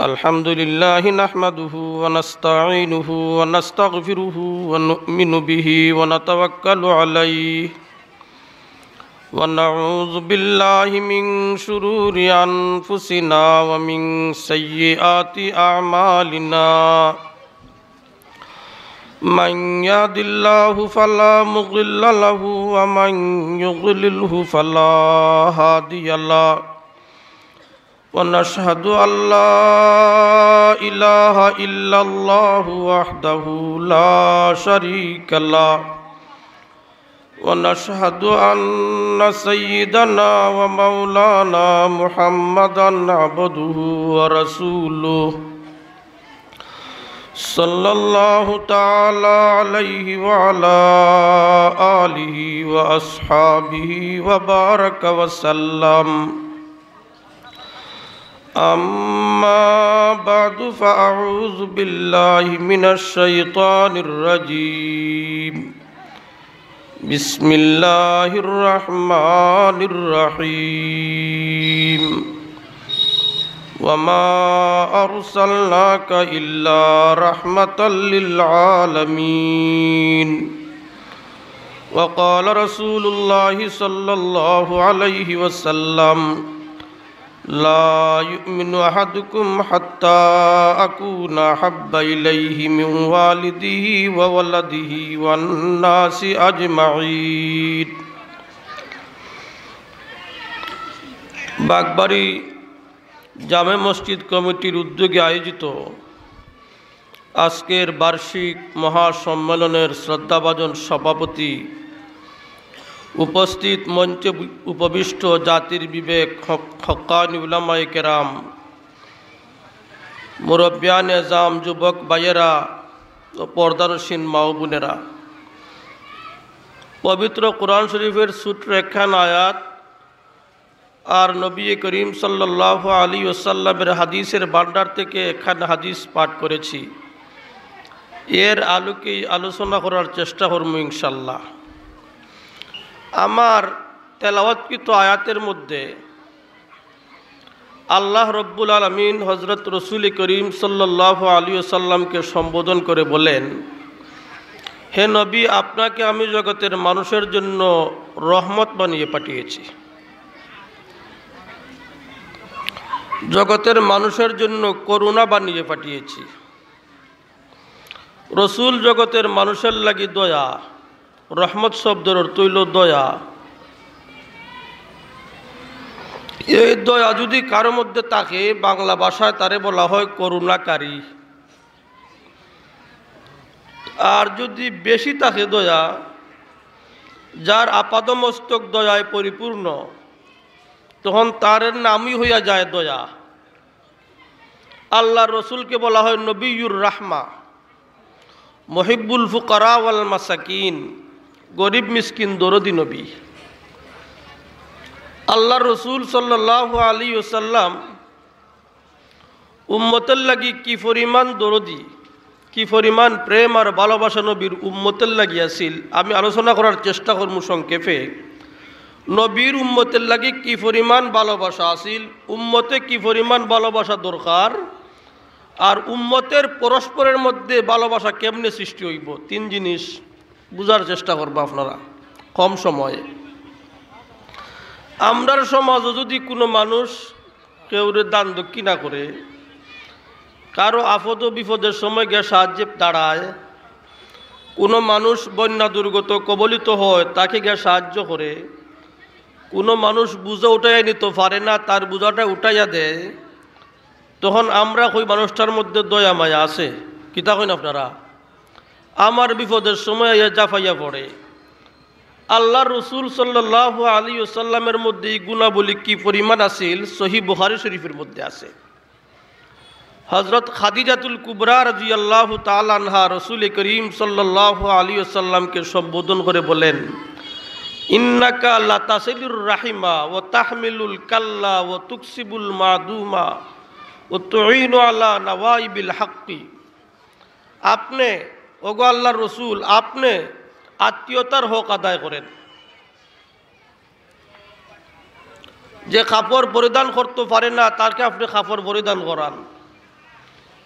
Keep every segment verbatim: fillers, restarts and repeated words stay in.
الحمد لله نحمده ونستعينه ونستغفره ونؤمن به ونتوكل عليه، ونعوذ بالله من شرور أنفسنا ومن سيئات أعمالنا. من يهد الله فلا مضل له، ومن يضلله فلا هادي له. ونشهد أن لا إله إلا الله وحده لا شريك له، ونشهد أن سيدنا ومولانا محمدا عبده ورسوله، صلى الله تعالى عليه وعلى آله وأصحابه وبارك وسلم. أما بعد، فأعوذ بالله من الشيطان الرجيم. بسم الله الرحمن الرحيم. وما أرسلناك إلا رحمة للعالمين. وقال رسول الله صلى الله عليه وسلم: لا يؤمن أحدكم حتى أكون أحب إليه من والده وولده والناس أجمعين. বাগবাড়ি জামে মসজিদ কমিটির উদ্যোগে আয়োজিত আজকের বার্ষিক মহাসম্মেলনের শ্রদ্ধাভাজন সভাপতি, উপস্থিত মঞ্চে উপবিষ্ট জাতির বিবেক, হক-, হক্কানি উলামায়ে কেরাম, মুরব্বিয়ানে এজাম, যুবক ভাইয়েরা ও পর্দানশীন মা ও বোনেরা, পবিত্র কোরআন শরীফের ছোট্ট একখান আয়াত আর নবী করিম সাল্লাল্লাহু আলাইহি ওয়াসাল্লামের হাদিসের ভান্ডার থেকে একখান হাদিস পাঠ করেছি। এর আলোকেই আলোচনা করার চেষ্টা করমু ইনশাআল্লাহ। আমার তেলাওয়াতকৃত আয়াতের মধ্যে আল্লাহ রব্বুল আলামিন হযরত রসুল করিম সাল্লাল্লাহু আলাইহি ওয়াসাল্লামকে সম্বোধন করে বলেন, "হে নবী, আপনাকে আমি জগতের মানুষের জন্য রহমত বানিয়ে পাঠিয়েছি, জগতের মানুষের জন্য করুণা বানিয়ে পাঠিয়েছি।" রসুল জগতের মানুষের লাগি দয়া। রহমত শব্দর অর্থ অইলো দয়া। এই দয়া যদি কারো মধ্যে থাকে, বাংলা ভাষায় তারে বলা হয় করুণাকারী। আর যদি বেশি থাকে দয়া, যার আপাদমস্তক দয়ায় পরিপূর্ণ, তখন তার নামই হইয়া যায় দয়া। আল্লাহর রসুলকে বলা হয় নবিয়ুর রাহমা, মুহিব্বুল ফুকারা ওয়াল মাসাকিন, গরিব মিসকিন দরদি নবী। আল্লাহর রসুল সাল্লাল্লাহু আলাইহি ওয়াসাল্লাম উম্মতের লাগি কি পরিমাণ দরদি, কি পরিমাণ প্রেম আর ভালোবাসা নবীর উম্মতের লাগি আছিল, আমি আলোচনা করার চেষ্টা করমু সংক্ষেপে। নবীর উম্মতের লাগি কি পরিমাণ ভালোবাসা আছিল, উম্মতে কি পরিমাণ ভালোবাসা দরকার, আর উম্মতের পরস্পরের মধ্যে ভালোবাসা কেমনে সৃষ্টি হইব, তিন জিনিস বুঝার চেষ্টা করবা আপনারা কম সময়ে। আমরার সমাজও যদি কোনো মানুষ কেউরে দান দক্ষিণা করে, কারো আপদ বিপদের সময় গিয়া সাহায্যে দাঁড়ায়, কোনো মানুষ বন্যা দুর্গত কবলিত হয়, তাকে গিয়া সাহায্য করে, কোনো মানুষ বোঝা উঠাইয়া নিতে পারে না, তার বোঝাটা উঠাইয়া দেয়, তখন আমরা কই মানুষটার মধ্যে দয়া মায়া আছে। কিতা কইন আপনারা? আমার বিপদের সময় আইয়া জাফাইয়া পড়ে। আল্লাহর রসুল সাল্লাল্লাহু আলাইহি ওয়াসাল্লামের মধ্যে এই গুণাবলী কি পরিমাণ আছিল, সহিহ বুখারী শরীফের মধ্যে আছে। হযরত খাদিজাতুল কুবরা রাদিয়াল্লাহু তাআলা আনহা রসুল করিম সাল্লাল্লাহু আলাইহি ওয়াসাল্লামকে সম্বোধন করে বলেন, "ইন্নাকা লাতাসিলুর রাহিমা ওয়া তাহমিলুল কাল্লা ওয়া তুকসিবুল মাদুমা ওয়া তুইনু আলা নাওয়াইবিল হাক্কি।" আপনি, ওগো আল্লাহর রসুল, আপনি আত্মীয়তার হক আদায় করেন। যে কাপড় পরিধান করতে পারে না, তাকে আপনি কাপড় পরিধান করান।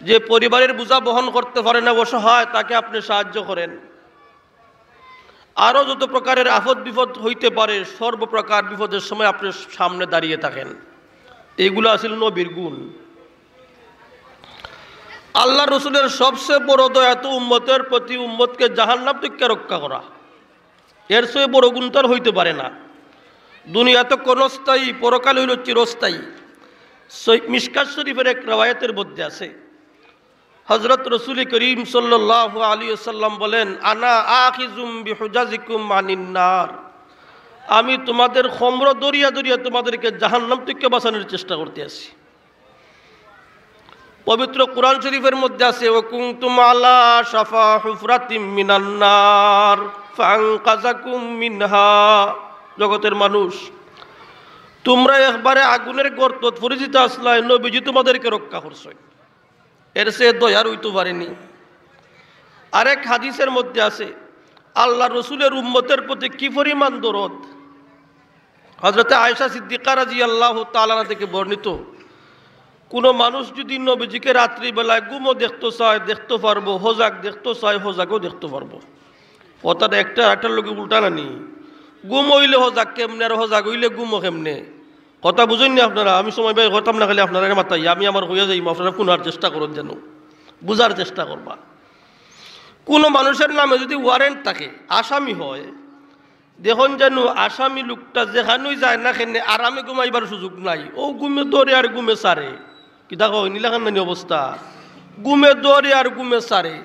যে পরিবারের বোঝা বহন করতে পারে না, অসহায়, তাকে আপনি সাহায্য করেন। আরও যত প্রকারের আফত বিপদ হইতে পারে, সর্বপ্রকার বিপদের সময় আপনি সামনে দাঁড়িয়ে থাকেন। এইগুলা আছিল নবীর গুণ। আল্লাহর রসুলের সবচেয়ে বড় দয়া তো উম্মতের প্রতি, উম্মতকে জাহান্নাম থেকে রক্ষা করা। এর চেয়ে বড় গুণ তো আর হইতে পারে না। দুনিয়া তো ক্ষণস্থায়ী, পরকাল হইল চিরস্থায়ী। সহি-, মিশকাত শরীফের এক রেওয়ায়েতের মধ্যে আছে, হযরত রসুল করিম সাল্লাল্লাহু আলাইহি ওয়াসাল্লাম বলেন, "আনা আখিজুম বিহুজাজিকুম আনিন নার।" আমি তোমাদের খমর দরিয়া দরিয়া তোমাদেরকে জাহান্নাম থেকে বাঁচানোর চেষ্টা করতে আছি। পবিত্র কোরআন শরীফের মধ্যে আছে, "ওয়া কুনতুম আলা শাফা হুফরাতিম মিনান নার ফাআনকাযাকুম মিনহা।" জগতের মানুষ, তোমরা একবারে আগুনের গর্তত পড়ি যিতা আছলায়, নবীজি তোমাদেরকে রক্ষা করছইন। এর চেয়ে দয়ার হইতে পারেনি। আরেক হাদিসের মধ্যে আছে, আল্লাহর রসুলের উম্মতের প্রতি কি পরিমাণ দরদ। হযরতে আয়েশা সিদ্দিকা রাদিয়াল্লাহু তাআলা আনহা থেকে বর্ণিত, কোনো মানুষ যদি নবীজিকে রাত্রিবেলায় ঘুমো দেখতে চায়, দেখতে পারবো, হজাগ দেখতে চায়, হজাগও দেখতে পারবো। কথাটা একটা আরেকটার লগে উল্টা না নি? ঘুম হইলে হজাগ কেমনে, আর হজাগ হইলে ঘুমো কেমনে? কথা বুঝইন না আপনারা? আমি সময় ব্যয় করতাম না, খালি আপনারা মাতাই, আমি আমার হইয়া যাই, আপনারা কুনার চেষ্টা করুন, যেন বুঝার চেষ্টা করবা। কোনো মানুষের নামে যদি ওয়ারেন্ট থাকে, আসামি হয়, দেখুন যেন আসামি লোকটা যেখানেই যায় না কেনে আরামে ঘুমাইবার সুযোগ নাই। ও ঘুমে ধরে আর ঘুমে সারে। কিতা কয়, নিলাখান নানি অবস্থা? ঘুমে ধরে আর ঘুমে সারে।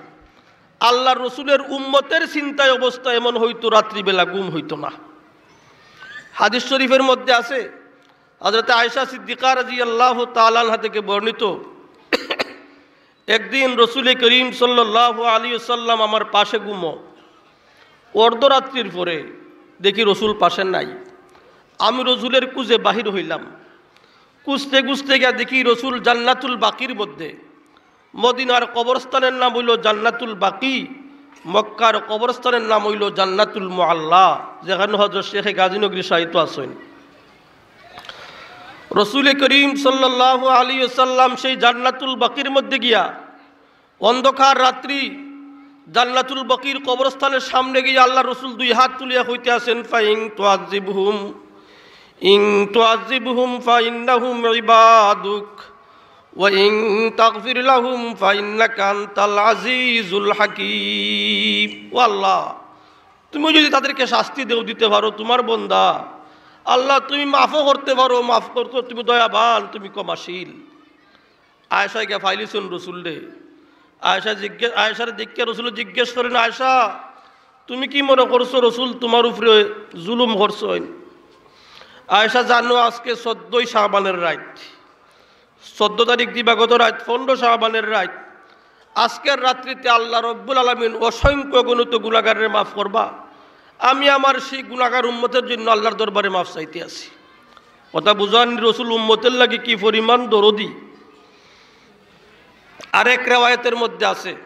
আল্লাহর রসুলের উম্মতের চিন্তায় অবস্থা এমন হইতো, রাত্রিবেলা ঘুম হইতো না। হাদিস শরীফের মধ্যে আছে, হযরতে আয়েশা সিদ্দিকা রাদিয়াল্লাহু তাআলা আনহা থেকে বর্ণিত, একদিন রসুল করিম সাল্লাল্লাহু আলাইহি ওয়াসাল্লাম আমার পাশে ঘুমো। অর্ধরাত্রির পরে দেখি রসুল পাশে নাই। আমি রসুলের কুজে বাহির হইলাম। কুজতে কুজতে গিয়া দেখি রসুল জান্নাতুল বাকির মধ্যে। মদিনার কবরস্থানের নাম হইল জান্নাতুল বাকি, মক্কার কবরস্থানের নাম হইল জান্নাতুল মুআল্লা, যেখানে হযরত শেখে গাজীনগরী শায়িত আছেন। রসুল করিম সাল্লাল্লাহু আলাইহি ওয়াসাল্লাম সেই জান্নাতুল বাকির মধ্যে গিয়া অন্ধকার রাত্রি জান্নাতুল বাকির কবরস্থানের সামনে গিয়া আল্লাহর রসুল দুই হাত তুলিয়া কইতে আছেন, "ফাইন তুআযযিবহুম, ইন তুআযযিবহুম ফাইন্নাহুম ইবাদুক, ওয়া ইন তাগফির লাহুম ফাইন্নাকা আনতাল আজিজুল হাকিম।" ও আল্লাহ, তুমি যদি তাদেরকে শাস্তি দেও, দিতে পারো, তোমার বন্দা, আল্লাহ, তুমি মাফও করতে পারো, মাফ করতে তুমি দয়াবান, তুমি ক্ষমাশীল। আয়েশা গিয়া ফাইলিছইন রসুলরে। আয়েশা জিজ্ঞেস, আয়েশারে দেখিয়া রসুল জিজ্ঞেস করেন, "আয়েশা, তুমি কি মনে করছো রসুল তোমার উপরে জুলুম করছইন?" আয়েশা, জানো আজকে চোদ্দই শাবানের রাত, চোদ্দ তারিখ দিবাগত রাত, পনেরো শাবানের রাত। আজকের রাত্রিতে আল্লাহ রব্বুল আলামিন অসংখ্য অগণিত গুনাহগাররে মাফ করবা। আমি আমার সেই গুনাহগার উম্মতের জন্য আল্লাহর দরবারে মাফ চাইতে আছি। কথা বুঝান, রসুল উম্মতের লাগি কি পরিমাণ দরদি। আরেক রেওয়ায়েতের মধ্যে আছে,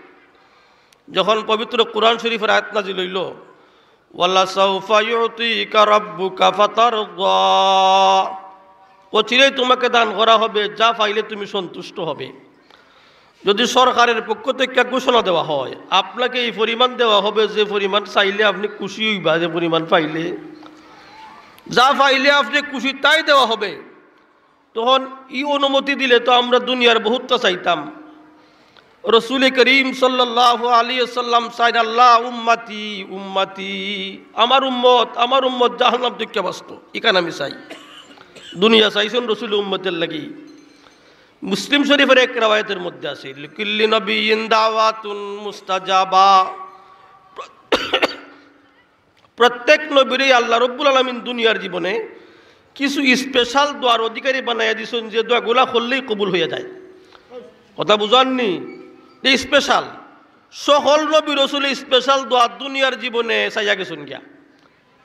যখন পবিত্র কোরআন শরীফের আয়াত নাজিল হইল, "ওয়ালা সাউফা ইউতিকা রাব্বুকা ফাতারদা", অচিরেই তোমাকে দান করা হবে, যা পাইলে তুমি সন্তুষ্ট হবে। যদি সরকারের পক্ষ থেকে ঘোষণা দেওয়া হয়, আপনাকে এই পরিমাণ দেওয়া হবে, যে পরিমাণ চাইলে আপনি খুশি হইবা, যে পরিমাণ পাইলে, যা পাইলে আপনি খুশি, তাই দেওয়া হবে। তখন ই অনুমতি দিলে তো আমরা দুনিয়ার বহুতটা চাইতাম। রসুল করিম সাল্লাল্লাহু আলাইহি ওয়াসাল্লাম চাইন, "আল্লাহ, উম্মতি, উম্মতি, আমার উম্মত, আমার উম্মত জাহান্নাম থেকে বাঁচতো, ইখান আমি চাই।" দুনিয়া চাইছেন রসুল উম্মতের লাগি। মুসলিম শরীফের এক রেওয়ায়েতের মধ্যে আছে, "লিকুল্লি নাবিয়্যিন দাওয়াতুন মুস্তাজাবা।" প্রত্যেক নবীরেই আল্লাহ রব্বুল আলামিন দুনিয়ার জীবনে কিছু স্পেশাল দোয়ার অধিকারী বানাইয়া দিছেন, যে দোয়াগুলা করলেই কবুল হইয়া যায়। কথা বুঝাননি? যে স্পেশাল, সকল নবী রসুলে স্পেশাল দোয়া দুনিয়ার জীবনে চাইয়া গেছেন গিয়া।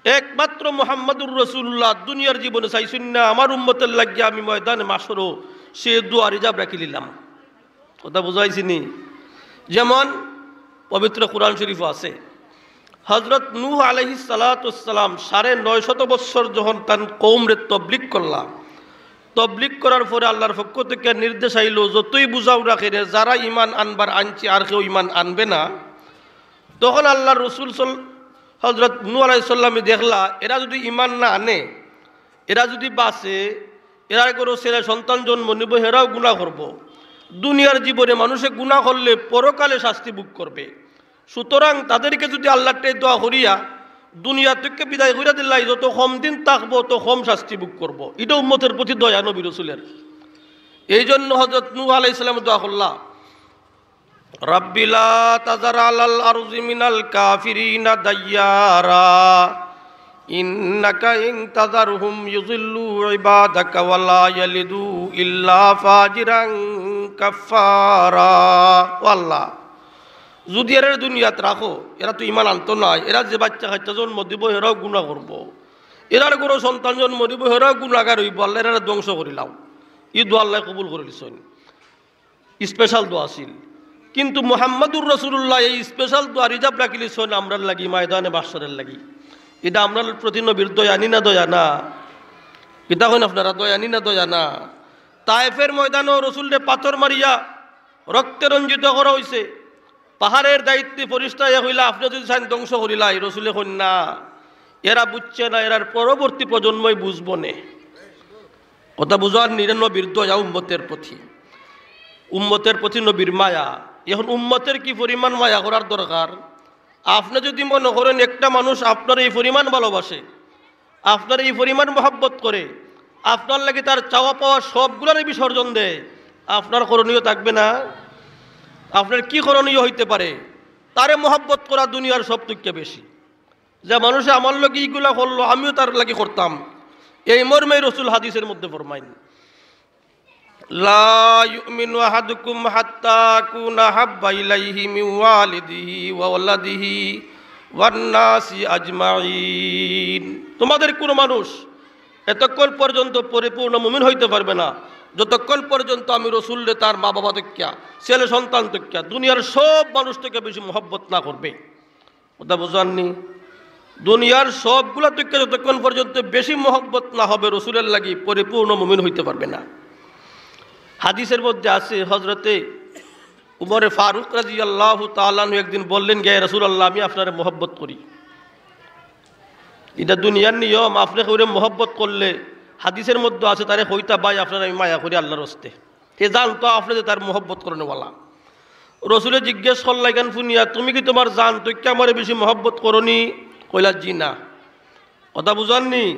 একমাত্র মুহাম্মাদুর রাসূলুল্লাহ দুনিয়ার জীবনে চাইছেন না, "আমার উম্মতের লাগিয়া আমি ময়দানে মাশরো সে দোয়া রিজার্ভ রাখি নিলাম।" কথা বুঝাইছিনি? যেমন পবিত্র কোরআন শরীফ আছে, হযরত নূহ আলাইহিস সালাতু ওয়াস সালাম সাড়ে নয় শত বৎসর যখন তান কওমরে তবলিগ করলা, তবলিগ করার পরে আল্লাহর পক্ষ থেকে নির্দেশ আইলো, যতই বুঝাও না কেনে, যারা ইমান আনবার আনছে, আর কেউ ইমান আনবে না। তখন আল্লাহর রসুল সল-, হজরত নূহ আলাইহিস সালামে দেখলা, এরা যদি ইমান না আনে, এরা যদি বাঁচে, এরার ঘরো ছেলে সন্তান জন্ম নিব, হেরাও গুনাহ করব। দুনিয়ার জীবনে মানুষে গুনাহ করলে পরকালে শাস্তি ভোগ করবে। সুতরাং তাদেরকে যদি আল্লাহর ঠারে দোয়া করিয়া দুনিয়া থেকে বিদায় করিয়া দিলাই, যত কম দিন থাকবো, তত কম শাস্তি ভোগ করব। এটা উম্মতের প্রতি দয়া নবী রসুলের। এই জন্য হজরত নূহ আলাইহিস সালাম দোয়া করলা, "রাব্বি লা তাযার আলাল আরদি মিনাল কাফিরিনা দাইয়ারা, ইন্নাকা ইন তাযারহুম ইউযিল্লু ইবাদাকা ওয়া লা ইয়ালিদু ইল্লা ফাজিরান কাফফারা।" ও আল্লাহ, যদি এরারে দুনিয়াত রাখো, এরা তো ইমান আনতো নায়, এরা যে বাচ্চা কাচ্চা জন্ম দিব, এরাও গুনাহ করব। এরার ঘরো সন্তান জন্ম দিব, এরাও গুনাহগার হইব, আল্লাহ এরারে ধ্বংস করিলাও। ই দোয়া আল্লাহ কবুল করিলিছইন। স্পেশাল দোয়া আছিল। কিন্তু মুহাম্মাদুর রাসূলুল্লাহ এই স্পেশাল দোয়া রিজার্ভ রাখিলিছইন আমরার লাগি, ময়দানে মাহশরের লাগি। এটা আমরার প্রতি নবীর দয়া নি না দয়া না? কিতা কইন আপনারা, দয়া নি না দয়া না? তায়েফের ময়দানো রসুলরে পাথর মারিয়া রক্তে রঞ্জিত করা হইছে। পাহাড়ের দায়িত্বে ফিরিস্তায় কইলা, "আপনে যদি চাইন ধ্বংস করিলাই।" রসুলে কইন, "না, এরা বুঝছে না, এরার পরবর্তী প্রজন্মই বুঝবো নে।" কথা বুঝার নিরে নবীর দয়া উম্মতের প্রতি, উম্মতের প্রতি নবীর মায়া। এখন উম্মতের কি পরিমাণ মায়া করার দরকার? আপনে যদি মনে করেন একটা মানুষ আপনার এই পরিমাণ ভালোবাসে, আপনার এই পরিমাণ মহব্বত করে, আপনার লাগি তার চাওয়া পাওয়া সবগুলারে বিসর্জন দেয়, আপনার করণীয় থাকবে না? আপনার কি করণীয় হইতে পারে? তারে মহব্বত করা দুনিয়ার সব থেকে বেশি। যে মানুষে আমার লগে ইগুলা করলো, আমিও তার লাগি করতাম। এই মর্মে রসুল হাদিসের মধ্যে ফরমাইন, "লা ইউমিনু আহাদুকুম হাত্তা আকুনা আহাব্বা ইলাইহি মিন ওয়ালিদিহি ওয়া ওয়ালাদিহি ওয়ান নাসি আজমাইন।" তোমাদের কোনো মানুষ এতক্ষণ পর্যন্ত পরিপূর্ণ মুমিন হইতে পারবে না, যতক্ষণ পর্যন্ত আমি রসুলরে তার মা বাবা তকিয়া, ছেলে সন্তান তকিয়া, দুনিয়ার সব মানুষ থেকে বেশি মহব্বত না করবে। কথা বুঝাননি? দুনিয়ার সবগুলা তকিয়া যতক্ষণ পর্যন্ত বেশি মহব্বত না হবে রসুলের লাগি, পরিপূর্ণ মুমিন হইতে পারবে না। হাদিসের মধ্যে আছে, হজরতে উমরে ফারুক রাদিয়াল্লাহু তাআলা আনহু একদিন বললেন, "ইয়া রাসূলুল্লাহ, আমি আপনারে মহব্বত করি।" এটা দুনিয়ার নিয়ম, আপনে কেউরে মহব্বত করলে হাদিসের মধ্যে আছে, তারে কইতা, "ভাই, আপনারে আমি মায়া করি আল্লাহর ওয়াস্তে।" হে জানতো আপনে যে তার মহব্বত করনেওয়ালা। রসুলে জিজ্ঞেস করলা, "ইখান হুনিয়া তুমি কি তোমার জান তকিয়া আমারে বেশি মহব্বত করনি?" কইলা, "জি না।" কথা বুঝাননি?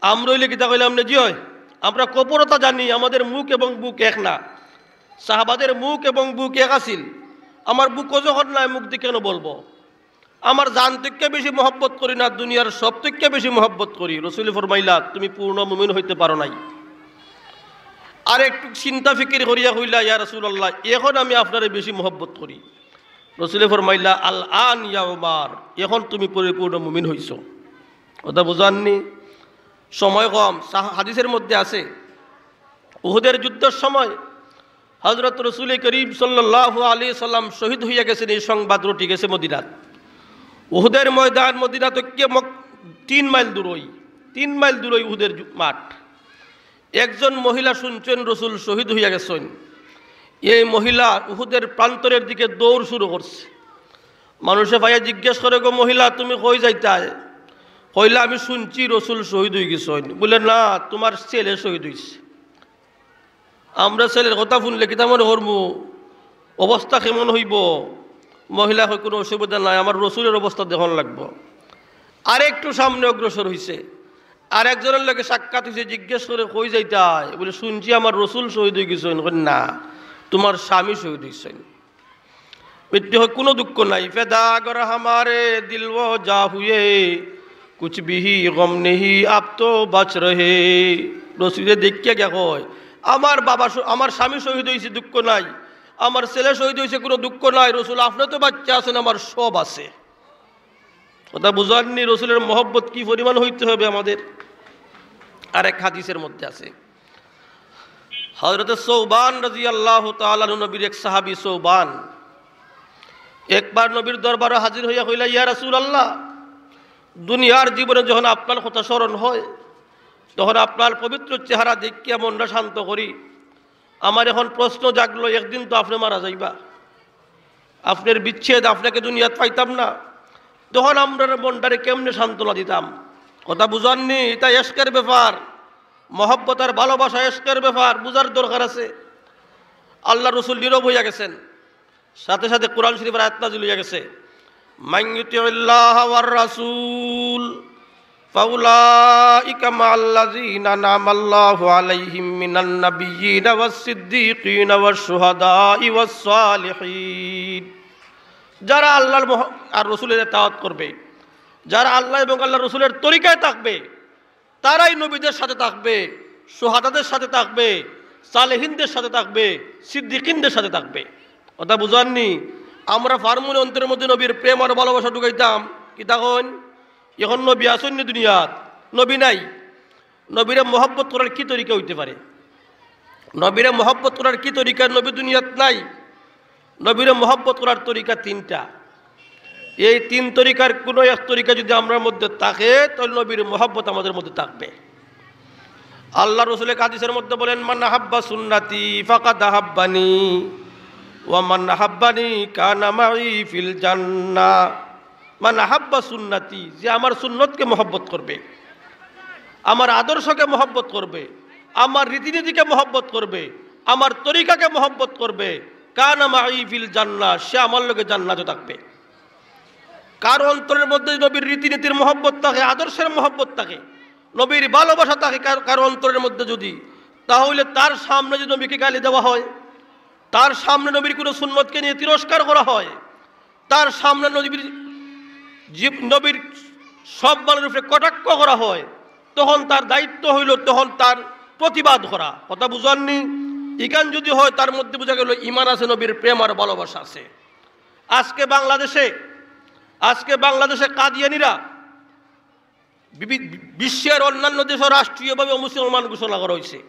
আমরা অইলে কিতা কইলাম না? জি অয়। আমরা কপটতা জানি, আমাদের মুখ এবং বুক এক না। সাহাবাদের মুখ এবং বুক এক আছিল। আমার বুকও যখন নাই, মুখ দি কেনে বলবো? আমার জান তকিয়া বেশি মহব্বত করি না, দুনিয়ার সব তকিয়া বেশি মহব্বত করি। রসুলে ফরমাইলা, "তুমি পূর্ণ মুমিন হইতে পারো নাই।" আর একটু চিন্তা ফিকির করিয়া কইলা, "ইয়া রাসূলুল্লাহ, এখন আমি আপনারে বেশি মহব্বত করি।" রসুলে ফরমাইলা, "আল আন ইয়া উমার, এখন তুমি পরিপূর্ণ মুমিন হইছো।" কথা বুঝাননি? সময় কম। সাহ-, হাদিসের মধ্যে আছে, উহুদের যুদ্ধের সময় হজরত রসুল করিম সাল্লাল্লাহু আলাইহি সাল্লাম শহীদ হইয়া গেছেন, এই সংবাদ রটি গেছে মদিনাত। উহুদের ময়দান মদিনা থেকে মক-, তিন মাইল দূরই, তিন মাইল দূরই উহুদের যু-, মাঠ। একজন মহিলা শুনছেন রসুল শহীদ হইয়া গেছেন। এই মহিলা উহুদের প্রান্তরের দিকে দৌড় শুরু করছে। মানুষে পাইয়া জিজ্ঞেস করে, "গো মহিলা, তুমি কই যাইতায়?" কইলা, "আমি শুনছি রসুল শহীদ হয়ে গেছেন।" বলে, "না, তোমার ছেলে শহীদ হইছে।" আমরা ছেলের কথা শুনলে কিতা মনে করমু? অবস্থা কেমন হইব? মহিলা কয়, "কোনো অসুবিধা নাই, আমার রসুলের অবস্থা দেখুন লাগবো।" আর একটু সামনে অগ্রসর হইছে, আর একজনের লগে সাক্ষাৎ হইছে, জিজ্ঞেস করে, "কই যাইতায়?" বলে, "শুনছি আমার রসুল শহীদ হয়ে গেছেন।" কয়, "না, তোমার স্বামী শহীদ হইছেন।" মিষ্টি হয়, "কোনো দুঃখ নাই।" "ফেদা গর হামারে দিল ও যা হুয়ে, কুছ ভি গম নেহি, আপ তো বাচ রহে।" রসুলে দেখিয়া গিয়া কয়, "আমার বাবা শ-, আমার স্বামী শহীদ হইছে, দুঃখ নাই, আমার ছেলে শহীদ হইছে, কোনো দুঃখ নাই, রসুল আপনে তো বাচ্চা আছেন, আমার সব আছে।" কথা বুঝাননি? রসুলের মহব্বত কি পরিমাণ হইতে হবে আমাদের। আরেক হাদিসের মধ্যে আছে, হযরতে সৌবান রাদিয়াল্লাহু তাআলা আনহু, নবীর এক সাহাবী সৌবান, একবার নবীর দরবারে হাজির হইয়া কইলা, "ইয়া রাসূলুল্লাহ, দুনিয়ার জীবনে যখন আপনার কথা স্মরণ হয়, তখন আপনার পবিত্র চেহারা দেখিয়া মনটা শান্ত করি। আমার এখন প্রশ্ন জাগলো, একদিন তো আপনি মারা যাইবা, আপনার বিচ্ছেদ, আপনাকে দুনিয়াত পাইতাম না, তখন আমরার মনটারে কেমনে সান্ত্বনা দিতাম? কথা বুঝাননি? এটা এশকের ব্যাপার, মহব্বত আর ভালোবাসা এশকের ব্যাপার, বুঝার দরকার আছে। আল্লাহ রসুল নীরব হইয়া গেছেন, সাথে সাথে কোরআন শরীফের আয়াত নাজিল হইয়া গেছে, "মান ইউতিউল্লাহা ওয়ার রাসূল ফাউলাইকা মাআল্লাযীনা আনআমাল্লাহু আলাইহিম মিনান নাবিয়্যিনা ওয়াস সিদ্দীকিনা ওয়াশ শুহাদাই ওয়াস সালিহিন।" যারা আল্লাহর মহ-, আর রসুলের ইতাআত করবে, যারা আল্লাহ এবং আল্লাহর রসুলের তরিকায় থাকবে, তারাই নবীদের সাথে থাকবে, শুহাদাদের সাথে থাকবে, সালেহিনদের সাথে থাকবে, সিদ্দিকিনদের সাথে থাকবে। কথা বুঝাননি? আমরা ফার্মুলে অন্তরের মধ্যে নবীর প্রেম আর ভালোবাসা ঢুকাইতাম, কি তখন? এখন নবী আসেননি দুনিয়াত, নবী নাই। নবীরে মহব্বত করার কি তরিকা হইতে পারে? নবীরে মহব্বত করার কি তরিকা? নবী দুনিয়াত নাই। নবীরে মহব্বত করার তরিকা তিনটা। এই তিন তরিকার কোনো এক তরিকা যদি আমরার মধ্যে থাকে, তাহলে নবীর মহব্বত আমাদের মধ্যে থাকবে। আল্লাহ রসুল এক হাদিসের মধ্যে বলেন, "মান আহাব্বা সুন্নতি ফাকাদ আহাব্বানি, ওয়া মান আহাব্বানি কানা মাই ফিল জান্নাহ।" মান আহাব্বা সুন্নতি, যে আমার সুন্নতকে মহব্বত করবে, আমার আদর্শকে মহব্বত করবে, আমার রীতিনীতিকে মহব্বত করবে, আমার তরিকাকে মহব্বত করবে, কানা মাই ফিল জান্নাহ, সে আমার লগে জান্নাতে থাকবে। কার অন্তরের মধ্যে নবীর রীতিনীতির মহব্বত থাকে, আদর্শের মহব্বত থাকে, নবীর ভালোবাসা থাকে কার, কার অন্তরের মধ্যে যদি, তাহলে তার সামনে যদি নবীকে গালি দেওয়া হয়, তার সামনে নবীর কোনো সুন্নতকে নিয়ে তিরস্কার করা হয়, তার সামনে নবীর জীব-, নবীর সম্মানের উপরে কটাক্ষ করা হয়, তখন তার দায়িত্ব হইল তখন তার প্রতিবাদ করা। কথা বুঝাননি? ইখান যদি হয়, তার মধ্যে বুঝা গেল ইমান আছে, নবীর প্রেম আর ভালোবাসা আছে। আজকে বাংলাদেশে, আজকে বাংলাদেশে কাদিয়ানিরা বিভি-, বিশ্বের অন্যান্য দেশও রাষ্ট্রীয়ভাবে মুসলমান ঘোষণা করা হয়েছে।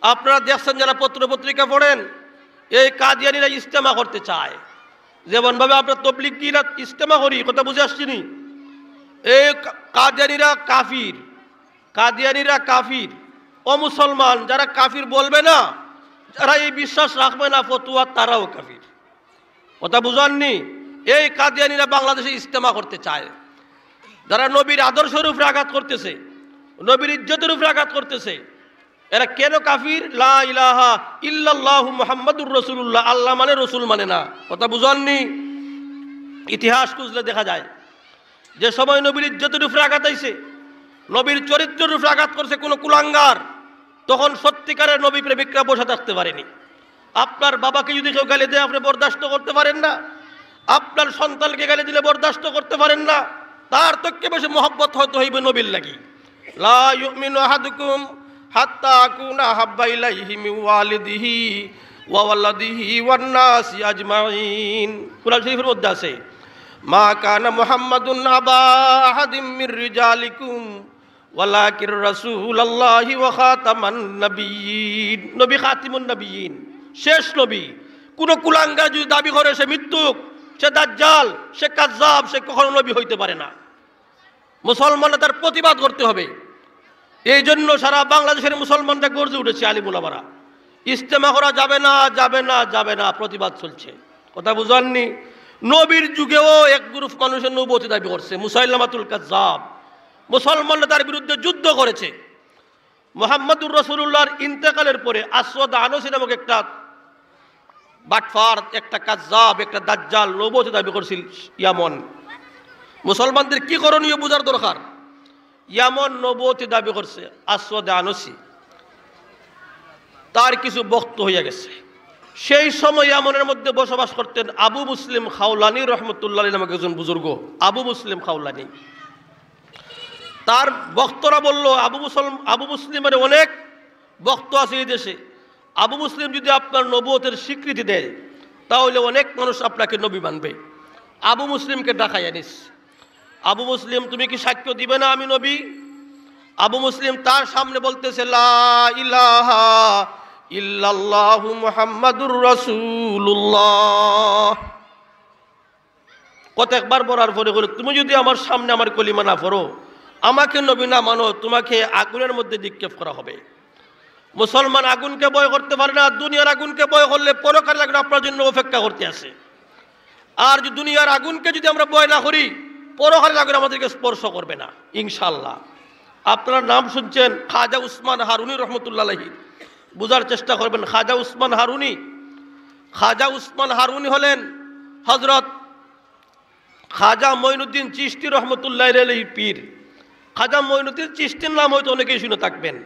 আপনারা দেখছেন, যারা পত্র পত্রিকা পড়েন, এই কাদিয়ানিরা ইজতেমা করতে চায়। যেমনভাবে আমরা তবলিগীরা ইজতেমা করি, কথা বুঝে আসছেনি? এই কা-, কাদিয়ানিরা কাফির, কাদিয়ানিরা কাফির, অমুসলমান, যারা কাফির বলবে না, যারা এই বিশ্বাস রাখবে না ফতুয়া, তারাও কাফির। কথা বুঝাননি? এই কাদিয়ানিরা বাংলাদেশে ইজতেমা করতে চায়, যারা নবীর আদর্শের উপরে আঘাত করতেছে, নবীর ইজ্জতের উপরে আঘাত করতেছে। এরা কেন কাফির? লা ইলাহা ইল্লাল্লাহু মুহাম্মাদুর রাসূলুল্লাহ, আল্লাহ মানে, রসুল মানে না। কথা বুঝাননি? ইতিহাস খুঁজলে দেখা যায়, যে সময় নবীর ইজ্জতের উপরে আঘাত আইছে, নবীর চরিত্রের উপরে আঘাত করছে কোনো কুলাঙ্গার, তখন সত্যিকারের নবী প্রেমিকরা বসে থাকতে পারেনি। আপনার বাবাকে যদি কেউ গালি দেয়, আপনি বরদাস্ত করতে পারেন না? আপনার সন্তানকে গালি দিলে বরদাস্ত করতে পারেন না? তার থেকে বেশি মহব্বত হয়তো হইবে নবীর লাগি। লা ইউমিনু আহাদুকুম হাত্তা আকুনা আহাব্বা ইলাইহি মিন ওয়ালিদিহি ওয়া ওয়ালাদিহি ওয়ান নাসি আজমাইন। কোরআন শরীফের মধ্যে আছে, "মা কানা মুহাম্মাদুন আবা আহাদিম মির রিজালিকুম ওয়ালাকিন রাসূলুল্লাহি ওয়া খাতামান নাবিয়্যিন।" নবী খাতিমুন নাবিয়্যিন, শেষ নবী। কোনো কুলাঙ্গার যদি দাবি করে সে মিথ্যুক, সে দাজ্জাল, সে কাজ্জাব, সে কখনো নবী হইতে পারে না। মুসলমানরা তার প্রতিবাদ করতে হবে। এই জন্য সারা বাংলাদেশের মুসলমানরা গর্জে উঠেছে, আলিম ওলামারা। ইজতেমা করা যাবে না, যাবে না, যাবে না, প্রতিবাদ চলছে। কথা বুঝাননি? নবীর যুগেও এক গ্রুপ মানুষের নবুয়তি দাবি করছে, মুসাইলামাতুল কাজ্জাব। মুসলমানরা তার বিরুদ্ধে যুদ্ধ করেছে। মোহাম্মদুর রাসূলুল্লাহর ইন্তেকালের পরে আসওয়াদ আনসি নামক একটা বাটপার, একটা কাজ্জাব, একটা দাজ্জাল নবুয়তি দাবি করছিল ইয়ামন। মুসলমানদের কি করণীয় বুঝার দরকার। ইয়ামন নবুয়তি দাবি করছে আসওয়াদ আনসি, তার কিছু ভক্ত হইয়া গেছে। সেই সময় ইয়ামনের মধ্যে বসবাস করতেন আবু মুসলিম খাওলানি রহমতুল্লাহ আলাইহি নামক একজন বুজুর্গ। আবু মুসলিম খাওলানি, তার ভক্তরা বলল, আবু মুসল-, আবু মুসলিমের অনেক ভক্ত আছে এই দেশে, আবু মুসলিম যদি আপনার নবুয়তের স্বীকৃতি দেয়, তাহলে অনেক মানুষ আপনাকে নবী মানবে। আবু মুসলিমকে ডাকাইয়া নিস। আবু মুসলিম, তুমি কি সাক্ষ্য দিবে না আমি নবী? আবু মুসলিম তার সামনে বলতেছে, "লা ইলাহা ইল্লাল্লাহু মুহাম্মাদুর রাসূলুল্লাহ।" কত একবার পড়ার পরে বলে, "তুমি যদি আমার সামনে আমার কলিমা না পড়ো, আমাকে নবী না মানো, তোমাকে আগুনের মধ্যে নিক্ষেপ করা হবে। মুসলমান আগুনকে ভয় করতে পারে না। দুনিয়ার আগুনকে ভয় করলে পরকালের আগুন আপনার জন্য অপেক্ষা করতে আছে। আর যদি দুনিয়ার আগুনকে যদি আমরা ভয় না করি, পরকালের আগুন আমাদেরকে স্পর্শ করবে না ইনশাআল্লাহ। আপনারা নাম শুনছেন খাজা উসমান হারুনি রহমতুল্লাহ আলাইহি, বুঝার চেষ্টা করবেন। খাজা উসমান হারুনি, খাজা উসমান হারুনি হলেন হযরত খাজা মঈনুদ্দিন চিশতি রহমতুল্লাহ আলাইহির পীর। খাজা মঈনুদ্দিন চিশতির নাম হয়তো অনেকেই শুনে থাকবেন।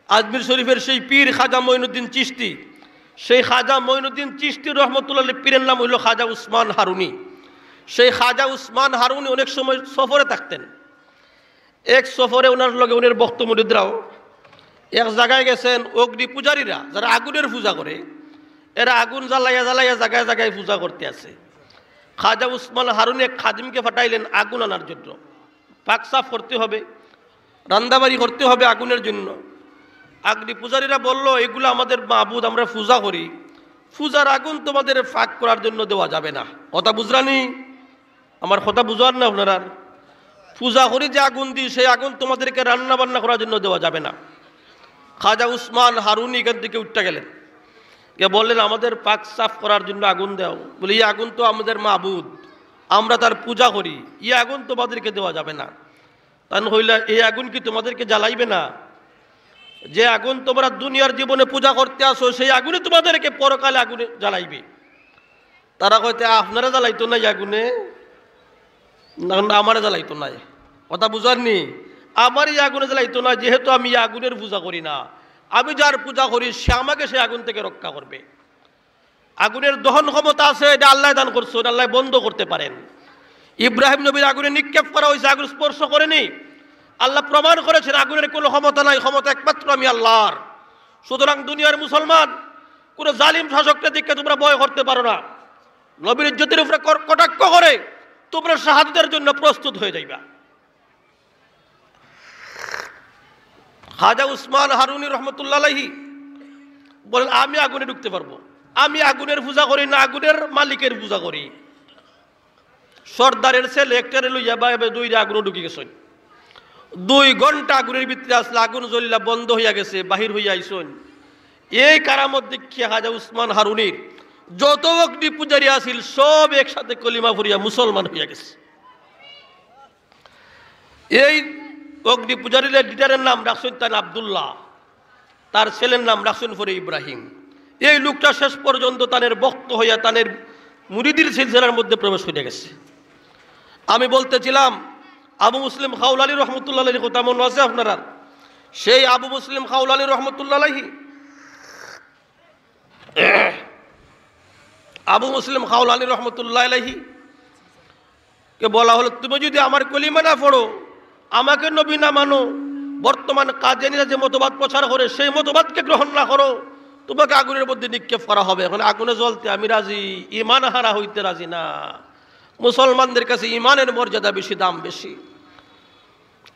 আজমির শরীফের সেই পীর খাজা মঈনুদ্দিন চিশতি, সেই খাজা মঈনুদ্দিন চিশতি রহমতুল্লাহ আলাইহির পীরের নাম হইল খাজা উসমান হারুনি। সেই খাজা উসমান হারুনি অনেক সময় সফরে থাকতেন। এক সফরে ওনার লগে ওনার ভক্ত মুরিদরাও এক জায়গায় গেছেন। অগ্নি পূজারীরা, যারা আগুনের পূজা করে, এরা আগুন জ্বালাইয়া জ্বালাইয়া জায়গায় জায়গায় পূজা করতে আছে। খাজা উসমান হারুনি এক খাদিমকে পাঠাইলেন আগুন আনার জন্য। পাক সাফ করতে হবে, রান্দাবাড়ি করতে হবে আগুনের জন্য। অগ্নি পূজারীরা বলল, "এগুলো আমাদের মাবুদ, আমরা পূজা করি, পূজার আগুন তোমাদের পাক করার জন্য দেওয়া যাবে না।" কথা বুঝরানি? আমার কথা বুঝার না আপনারা? পূজা করি যে আগুন দিই, সেই আগুন তোমাদেরকে রান্না বান্না করার জন্য দেওয়া যাবে না। খাজা উসমান হারুনি এখান থেকে উঠতে গেলেন, গিয়ে বললেন, "আমাদের পাক সাফ করার জন্য আগুন দাও।" বলে, "এই আগুন তো আমাদের মাবুদ, আমরা তার পূজা করি, এই আগুন তোমাদেরকে দেওয়া যাবে না।" তান কইলা, "এই আগুন কি তোমাদেরকে জ্বালাইবে না? যে আগুন তোমরা দুনিয়ার জীবনে পূজা করতে আসো, সেই আগুনে তোমাদেরকে পরকালে আগুনে জ্বালাইবে।" তারা কইতে, "আপনারা জ্বালাইতো না এই আগুনে?" "না, না, আমারে জ্বালাইতো না।" কথা বুঝারনি? "আমার এই আগুনে জ্বালাইতো না, যেহেতু আমি এই আগুনের পূজা করি না। আমি যার পূজা করি, সে আমাকে সেই আগুন থেকে রক্ষা করবে।" আগুনের দহন ক্ষমতা আছে, এটা আল্লাহ দান করছে, এটা আল্লাহ বন্ধ করতে পারেন। ইব্রাহিম নবীর আগুনে নিক্ষেপ করা হয়েছে, আগুন স্পর্শ করেনি। আল্লাহ প্রমাণ করেছেন আগুনের কোনো ক্ষমতা নাই, ক্ষমতা একমাত্র আমি আল্লাহর। সুতরাং দুনিয়ার মুসলমান, কোনো জালিম শাসককে দেখে তোমরা ভয় করতে পারো না। নবীর ইজ্জতের উপরে কর-, কটাক্ষ করে তোমরা শাহাদতের জন্য প্রস্তুত হয়ে যাইবা। খাজা উসমান হারুনি রহমতুল্লাহ আলাইহি বলেন, "আমি আগুনে ঢুকতে পারবো? আমি আগুনের পূজা করি না, আগুনের মালিকের পূজা করি।" সর্দারের ছেলে একটারে লইয়া বা এবার দুইটা আগুনে ঢুকি গেছেন। দুই ঘন্টা আগুনের ভিতরে আসলে আগুন জ্বলিলা বন্ধ হইয়া গেছে, বাহির হইয়া আইসন। এই কারামত দেখিয়া খাজা উসমান হারুনির যত অগ্নি পূজারী আছিল, সব একসাথে কলিমা পড়িয়া মুসলমান হইয়া গেছে। এই অগ্নি পূজারীর লিডারের নাম রাখছেন তান আব্দুল্লাহ, তার ছেলের নাম রাখছেন পরে ইব্রাহিম। এই লোকটা শেষ পর্যন্ত তানের ভক্ত হইয়া তানের মুরিদির সিলসিলার মধ্যে প্রবেশ করে গেছে। আমি বলতেছিলাম, আবু মুসলিম খাউলানি রহমতুল্লাহ আলাইহির কথা মনে আছে আপনারা? সেই আবু মুসলিম খাউলানি রহমতুল্লাহ আলাইহি, আবু মুসলিম খাউলানি রহমতুল্লাহ আলাইহি কে বলা হলো, "তুমি যদি আমার কলিমা না পড়ো, আমাকে নবী না মানো, বর্তমান কাদিয়ানীরা যে মতবাদ প্রচার করে, সেই মতবাদকে গ্রহণ না করো, তোমাকে আগুনের মধ্যে নিক্ষেপ করা হবে।" এখন আগুনে জ্বলতে আমি রাজি, ইমান হারা হইতে রাজি না। মুসলমানদের কাছে ইমানের মর্যাদা বেশি, দাম বেশি।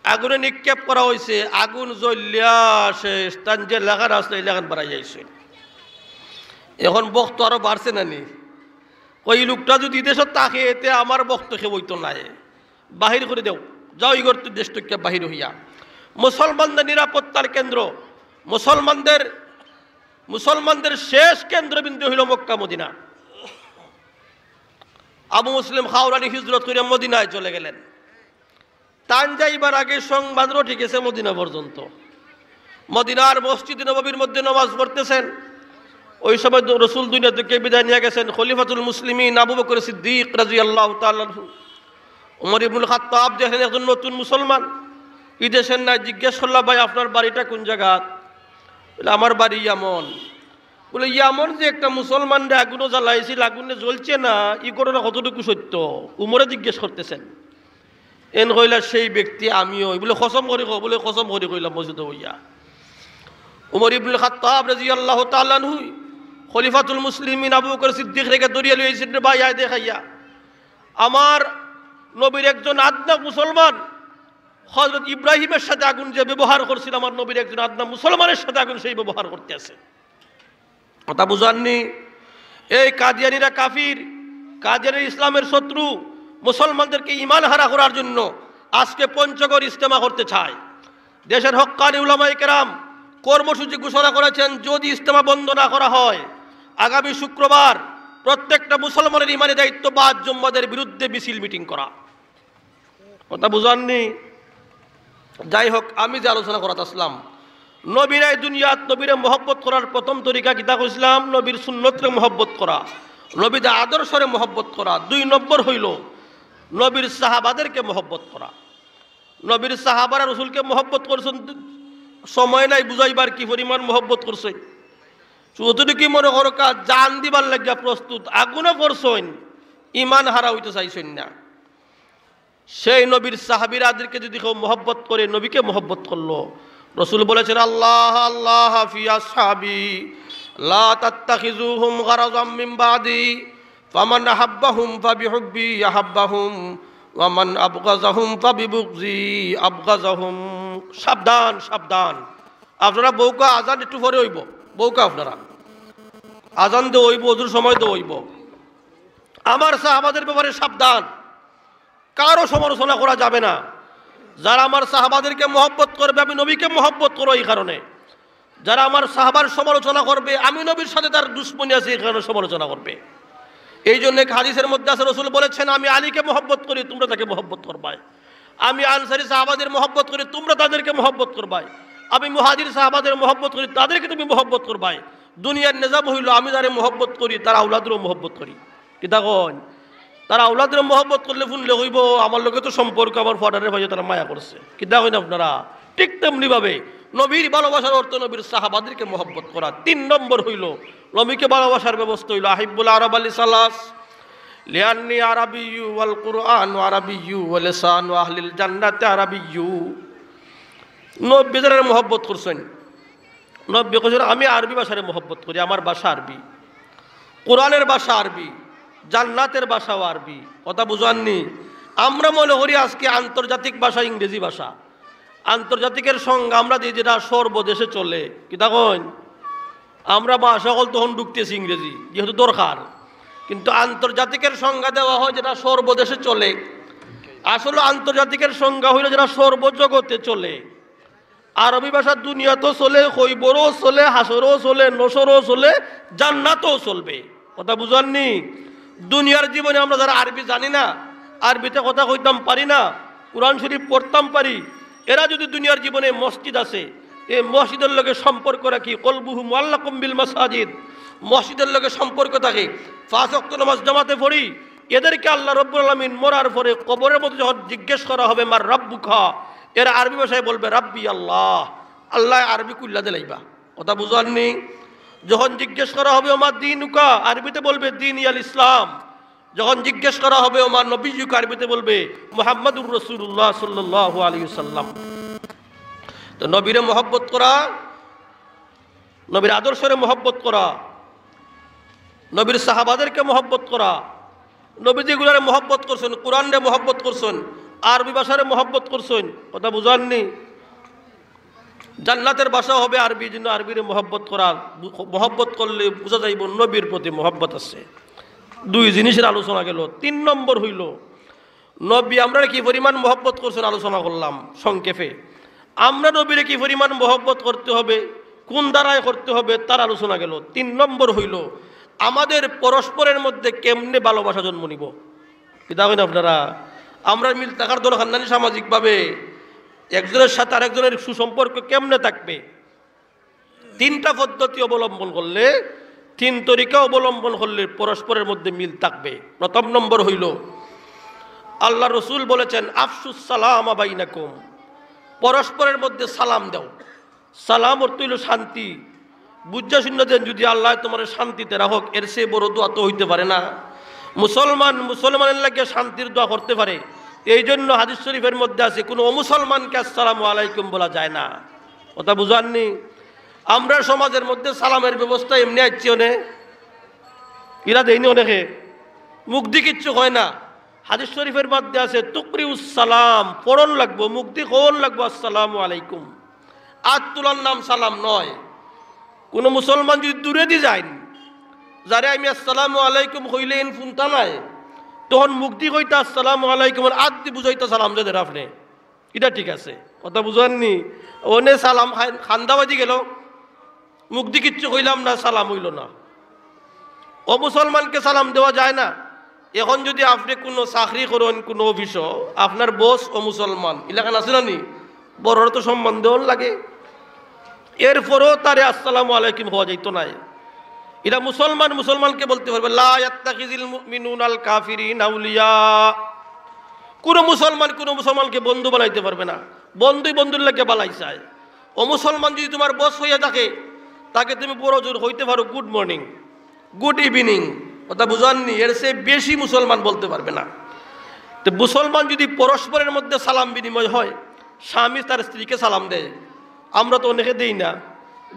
আগুনে নিক্ষেপ করা হয়েছে, আগুন জ্বলিয়া শেষ, তান যে লাগান আসলে এই লাগান বাড়াই আইছে। এখন ভক্ত আরো বাড়ছে না নি? কই, "এই লোকটা যদি দেশে থাকে, এতে আমার ভক্ত কেউ হইতো নায়, বাহির করে দেও, যাও এই ঘর দেশ থেকে বাহির হইয়া।" মুসলমানদের নিরাপত্তার কেন্দ্র, মুসলমানদের, মুসলমানদের শেষ কেন্দ্রবিন্দু হইল মক্কা মদিনা। আবু মুসলিম খাওরানি হিজরত করে মদিনায় চলে গেলেন। তান যাইবার আগে সংবাদ রটে গেছে মদিনা পর্যন্ত। মদিনার মসজিদ নববীর মধ্যে নামাজ পড়তেছেন। ওই সময় দ-, রসুল দুনিয়া থেকে বিদায় নিয়ে গেছেন। খলিফাতুল মুসলিমিন আবু বকর সিদ্দিক রাদিয়াল্লাহু তাআলা আনহু, ওমর ইবনুল খাত্তাব দেখলেন একজন নতুন মুসলমান, বিদেশের নাই, জিজ্ঞেস করলা, "ভাই, আপনার বাড়িটা কোন জায়গা?" বলে, "আমার বাড়ি ইয়ামন।" বলে, "ইয়ামন যে একটা মুসলমানরে আগুনে জ্বালাইছিল, আগুনে জ্বলছে না, এই ঘটনা কতটুকু সত্য?" উমরে জিজ্ঞেস করতেছেন। এন কইলা, "সেই ব্যক্তি আমিও।" বলে, "কসম করি কও?" বলে, "কসম করি কইলাম, মসজিদে হইয়া।" উমর ইবনুল খাত্তাব রাদিয়াল্লাহু তাআলা আনহু খলিফাতুল মুসলিমিন আবু বকর সিদ্দিক রেগে দরিয়া লইয়া আইছেন, "রে ভাই, আয় দেখাইয়া, আমার নবীর একজন আদনা মুসলমান হযরত ইব্রাহিমের সাথে আগুন যে ব্যবহার করছিল, আমার নবীর একজন আদনা মুসলমানের সাথে আগুন সেই ব্যবহার করতে আছে।" কথা বুঝাননি? এই কাদিয়ানিরা কাফির, কাদিয়ানি ইসলামের শত্রু। মুসলমানদেরকে ইমান হারা করার জন্য আজকে পঞ্চগড় ইজতেমা করতে চায়। দেশের হক্কানি উলামায়ে কেরাম কর্মসূচি ঘোষণা করেছেন, যদি ইজতেমা বন্ধ না করা হয়, আগামী শুক্রবার প্রত্যেকটা মুসলমানের ইমানি দায়িত্ব বাদ জুম্মাদের বিরুদ্ধে মিছিল মিটিং করা। কথা বুঝাননি? যাই হোক, আমি যে আলোচনা করাত আসলাম, নবীরাই দুনিয়াত নবীরে মহব্বত করার প্রথম তরিকা কিতা কইছিলাম? নবীর সুন্নতরে মহব্বত করা, নবীর আদর্শরে মহব্বত করা। দুই নম্বর হইল নবীর সাহাবাদেরকে মহব্বত করা। নবীর সাহাবারা রসুলকে মহব্বত করছেন, সময় নাই বুঝাইবার কি পরিমাণ মহব্বত করছেন। যতটুকু মনে করো কা জান দিবার লাগিয়া প্রস্তুত, আগুনে পড়ছেন, ইমান হারা হইতে চাইছেন না। সেই নবীর সাহাবিরাদেরকে যদি কেউ মহব্বত করে, নবীকে মহব্বত করলো। রসুল বলেছেন, আল্লাহ আল্লাহ ফি আসহাবি, লা তাত্তাখিজুহুম গারাজাম মিন বাদি, ফামান আহাব্বাহুম ফাবিহুব্বি আহাব্বাহুম, ওয়ামান আবগাজাহুম ফাবিবুগজি আবগাজাহুম। সাবধান, সাবধান। আপনারা বউকা আজান একটু পরে হইব, বউকা আপনারা আজান দে হইব, অজুর সময় দে হইব। আমার সাহাবাদের ব্যাপারে সাবধান, কারো সমালোচনা করা যাবে না। যারা আমার সাহাবাদেরকে মহব্বত করবে, আমি নবীকে মহব্বত করো এই কারণে। যারা আমার সাহাবার সমালোচনা করবে, আমি নবীর সাথে তার দুশমনি আছে, এই কারণে সমালোচনা করবে। এই জন্য এক হাদিসের মধ্যে আছে, রসুল বলেছেন, আমি আলীকে মহব্বত করি, তোমরা তাকে মহব্বত করবায়। আমি আনসারি সাহাবাদের মহব্বত করি, তোমরা তাদেরকে মহব্বত করবায়। আমি মুহাজির সাহাবাদের মহব্বত করি, তাদেরকে তুমি মহব্বত করবায়। দুনিয়ার নিজাম হইল, আমি যারে মহব্বত করি, তার আওলাদেরও মহব্বত করি। কিতা কইন? তার আওলাদেরও মহব্বত করলে শুনলে কইব, আমার লগে তো সম্পর্ক, আমার ফাদারের ভাইও তারা মায়া করছে। কিতা কইন আপনারা? ঠিক তেমনি ভাবে নবীর ভালোবাসার অর্থ নবীর সাহাবাদেরকে মহব্বত করা। তিন নম্বর হইল নবীকে ভালোবাসার ব্যবস্থা হইল, আহিব্বুল আরব আলী সালাস, লিআন্নি আরবিয়্যু ওয়াল কুরআন আরবিয়্যু ওয়া লিসানু আহলিল জান্নাতি আরবিয়্যু। নবী যারারে মহব্বত করছেন, নবী কইছেন, আমি আরবি ভাষারে মহব্বত করি, আমার ভাষা আরবি, কোরআনের ভাষা আরবি, জান্নাতের ভাষাও আরবি। কথা বুঝাননি? আমরা মনে করি আজকে আন্তর্জাতিক ভাষা ইংরেজি ভাষা। আন্তর্জাতিকের সংজ্ঞা আমরা দিই যেটা সর্বদেশে চলে। কিতা কইন? আমরা ভাষা সকল তখন ঢুকতেছি ইংরেজি, যেহেতু দরকার। কিন্তু আন্তর্জাতিকের সংজ্ঞা দেওয়া হয় যেটা সর্বদেশে চলে। আসলে আন্তর্জাতিকের সংজ্ঞা হইল যেটা সর্বজগতে চলে। আরবি ভাষা দুনিয়াতেও চলে, কবরও চলে, হাশরও চলে, নশরও চলে, জান্নাতও চলবে। কথা বুঝাননি? দুনিয়ার জীবনে আমরা যারা আরবি জানি না, আরবিতে কথা কইতাম পারি না, কোরআন শরীফ পড়তাম পারি, এরা যদি দুনিয়ার জীবনে মসজিদ আছে, এই মসজিদের লগে সম্পর্ক রাখি, কলবুহু মুআল্লাকুম বিল মাসাজিদ, মসজিদের লগে সম্পর্ক থাকে, পাঁচ ওয়াক্ত নামাজ জামাতে পড়ি, এদেরকে আল্লাহ রব্বুল আলামিন মরার পরে কবরের মধ্যে যখন জিজ্ঞেস করা হবে, "মান রাব্বুকা?" এরা আরবি ভাষায় বলবে, "রাব্বি আল্লাহ।" আল্লাহ আরবি কুল্লা দিলাইবা। কথা বুঝাননি? যখন জিজ্ঞেস করা হবে, "ওমা দীনুকা?" আরবিতে বলবে, "দীনি আল ইসলাম।" যখন জিজ্ঞেস করা হবে, "ওমা নবিয়্যুকা?" আরবিতে বলবে, "মুহাম্মাদুর রাসূলুল্লাহ সাল্লাল্লাহু আলাইহি ওয়াসাল্লাম।" তো নবীরে মহব্বত করা, নবীর আদর্শরে মহব্বত করা, নবীর সাহাবাদেরকে মহব্বত করা, নবী যেগুলারে মহব্বত করছেন, কোরআনরে মহব্বত করছেন, আরবি ভাষারে মহব্বত করছেন। কথা বুঝাননি? জান্নাতের ভাষা হবে আরবি, এই জন্য আরবিরে মহব্বত করা, মহব্বত করলে বুঝা যাইব নবীর প্রতি মহব্বত আছে। দুই জিনিসের আলোচনা গেল। তিন নম্বর হইল, নবী আমরারে কি পরিমাণ মহব্বত করছেন আলোচনা করলাম সংক্ষেপে। আমরা নবীরে কি পরিমাণ মহব্বত করতে হবে, কোন ধারায় করতে হবে, তার আলোচনা গেল। তিন নম্বর হইল, আমাদের পরস্পরের মধ্যে কেমনে ভালোবাসা জন্ম নিব। কিতা কইন আপনারা? আমরা মিল থাকার দরকার নানি সামাজিকভাবে? একজনের সাথে আরেকজনের সুসম্পর্ক কেমনে থাকবে? তিনটা পদ্ধতি অবলম্বন করলে, তিন তরিকা অবলম্বন করলে পরস্পরের মধ্যে মিল থাকবে। প্রথম নম্বর হইল, আল্লাহ রসুল বলেছেন, "আফসুস সালাম বাইনাকুম", পরস্পরের মধ্যে সালাম দাও। সালাম অর্থ হইল শান্তি। বুঝা শুনা দেন, যদি আল্লাহ তোমার শান্তিতে রাখক, এর চেয়ে বড় দোয়া তো হইতে পারে না। মুসলমান মুসলমানের লাগে শান্তির দোয়া করতে পারে। এই জন্য হাদিস শরীফের মধ্যে আছে, কোনো অমুসলমানকে আসসালামু আলাইকুম বলা যায় না। কথা বুঝাননি? আমরা সমাজের মধ্যে সালামের ব্যবস্থা এমনি আইছে অনে, ইরা দেয়নি অনেকে, মুখ দি কিচ্ছু হয় না। হাদিস শরীফের মধ্যে আছে, "তুকরিউস সালাম", পড়ন লাগবো, মুখ দি কওন লাগবো, "আসসালামু আলাইকুম।" আত তুলার নাম সালাম নয়। কোনো মুসলমান যদি দূরে দি যাইন, যারে আমি "আসসালামু আলাইকুম" কইলে ইন ফুনতা নাই, তখন মুখ দি কইতা "আসসালামু আলাইকুম", আর আত দি বুঝাইতা "সালাম যে দের আপনে।" ইটা ঠিক আছে, কথা বুঝার নি? অনে সালাম খান-, খান্দাবাজি গেল, মুখদি কিচ্ছু কইলাম না, সালাম অইল না। অমুসলমানকে সালাম দেওয়া যায় না। এখন যদি আপনে কুনু চাকরি করইন কুনু অফিসো, আপনার বস অমুসলমান, ইলাখান আছে না নি? বড়রে তো সম্মান দেওয়ান লাগে। এরপরও তারে আসসালামু আলাইকুম কওয়া যাইতো নায়। ইটা মুসলমান মুসলমানকে বলতে পারবে, লা ইয়াত্তাখিযিল মুমিনুনাল কাফিরিনা আউলিয়া। কুনু মুসলমান কুনু মুসলমানকে বন্ধু বানাইতে পারবে না। বন্ধুই বন্ধুর লাগি বালাই চায়। অমুসলমান যদি তুমার বস অইয়া থাকে, তাকে তুমি বড় জোর কইতে পারো, "গুড মর্নিং, গুড ইভিনিং।" কথা বুঝার নি? এর চেয়ে বেশি মুসলমান বলতে পারবে না। তো মুসলমান যদি পরস্পরের মধ্যে সালাম বিনিময় হয়, স্বামী তার স্ত্রীকে সালাম দেয়, আমরা তো অনেকে দেই না,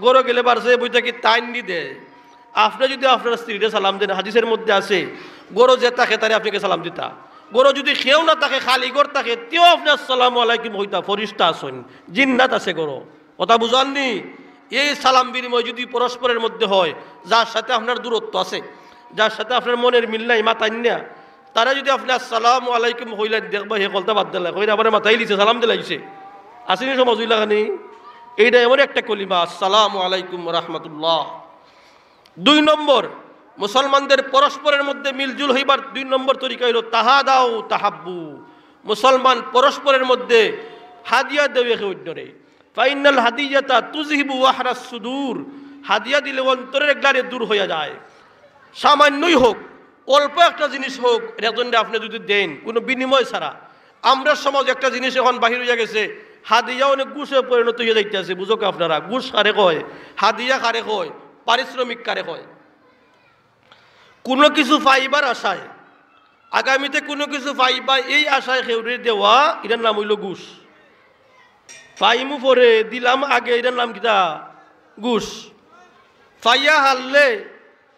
ঘরো গেলে বারসে বই থাকি তাইন নি দেয়। আপনে যদি আপনার স্ত্রীরে সালাম দেন, হাদিসের মধ্যে আছে, ঘরো যে থাকে তারে আপনে সালাম দিতা। ঘরো যদি কেউ না থাকে, খালি ঘর থাকে, তেও আপনে আসসালামু আলাইকুম কইতা, ফিরিস্তা আছইন, জিন্নাত আছে ঘরো। কথা বুঝার নি? এই সালাম বিনিময় যদি পরস্পরের মধ্যে হয়, যার সাথে আপনার দূরত্ব আছে, যার সাথে আপনার মনের মিল নাই, মাতাইন না, তারে যদি আপনে আসসালামু আলাইকুম কইলেন, দেখবা হে কলতা বাদ দিলা, কইরা আবার মাতাইলিছে, সালাম দিলাইছে। আছে নি সমাজো ইলাখানি? এইটা এমন একটা কলিমা, আসসালামু আলাইকুম ওয়া রাহমাতুল্লাহ। দুই নম্বর, মুসলমানদের পরস্পরের মধ্যে মিলজুল হইবার দুই নম্বর তরিকা অইল তাহাদাউ তাহাব্বু। মুসলমান পরস্পরের মধ্যে হাদিয়া দেও একে অন্যরে। ফাইন্নাল হাদিয়াতা তুযহিবু ওয়াহরাস সুদুর। হাদিয়া দিলে অন্তরের গ্লানি দূর হইয়া যায়। সামান্যই হোক, অল্প একটা জিনিস হোক, একজনরে আপনে যদি দেন কুনু বিনিময় ছাড়া। আমরার সমাজো একটা জিনিস এখন বাহির অইয়া গেছে, হাদিয়া অনে ঘুষে পরিণত অইয়া যাইতাছে। বুঝউক্কা আপনারা, ঘুষ কারে কয়, হাদিয়া কারে কয়, পারিশ্রমিক কারে কয়? কুনু কিছু পাইবার আশায়, আগামীতে কুনু কিছু পাইবা এই আশায় কেউরে দেওয়া, ইটার নাম অইল ঘুষ। পাইমু পরে, দিলাম আগে, ইটার নাম কিতা? ঘুষ। পাইয়া হারলে,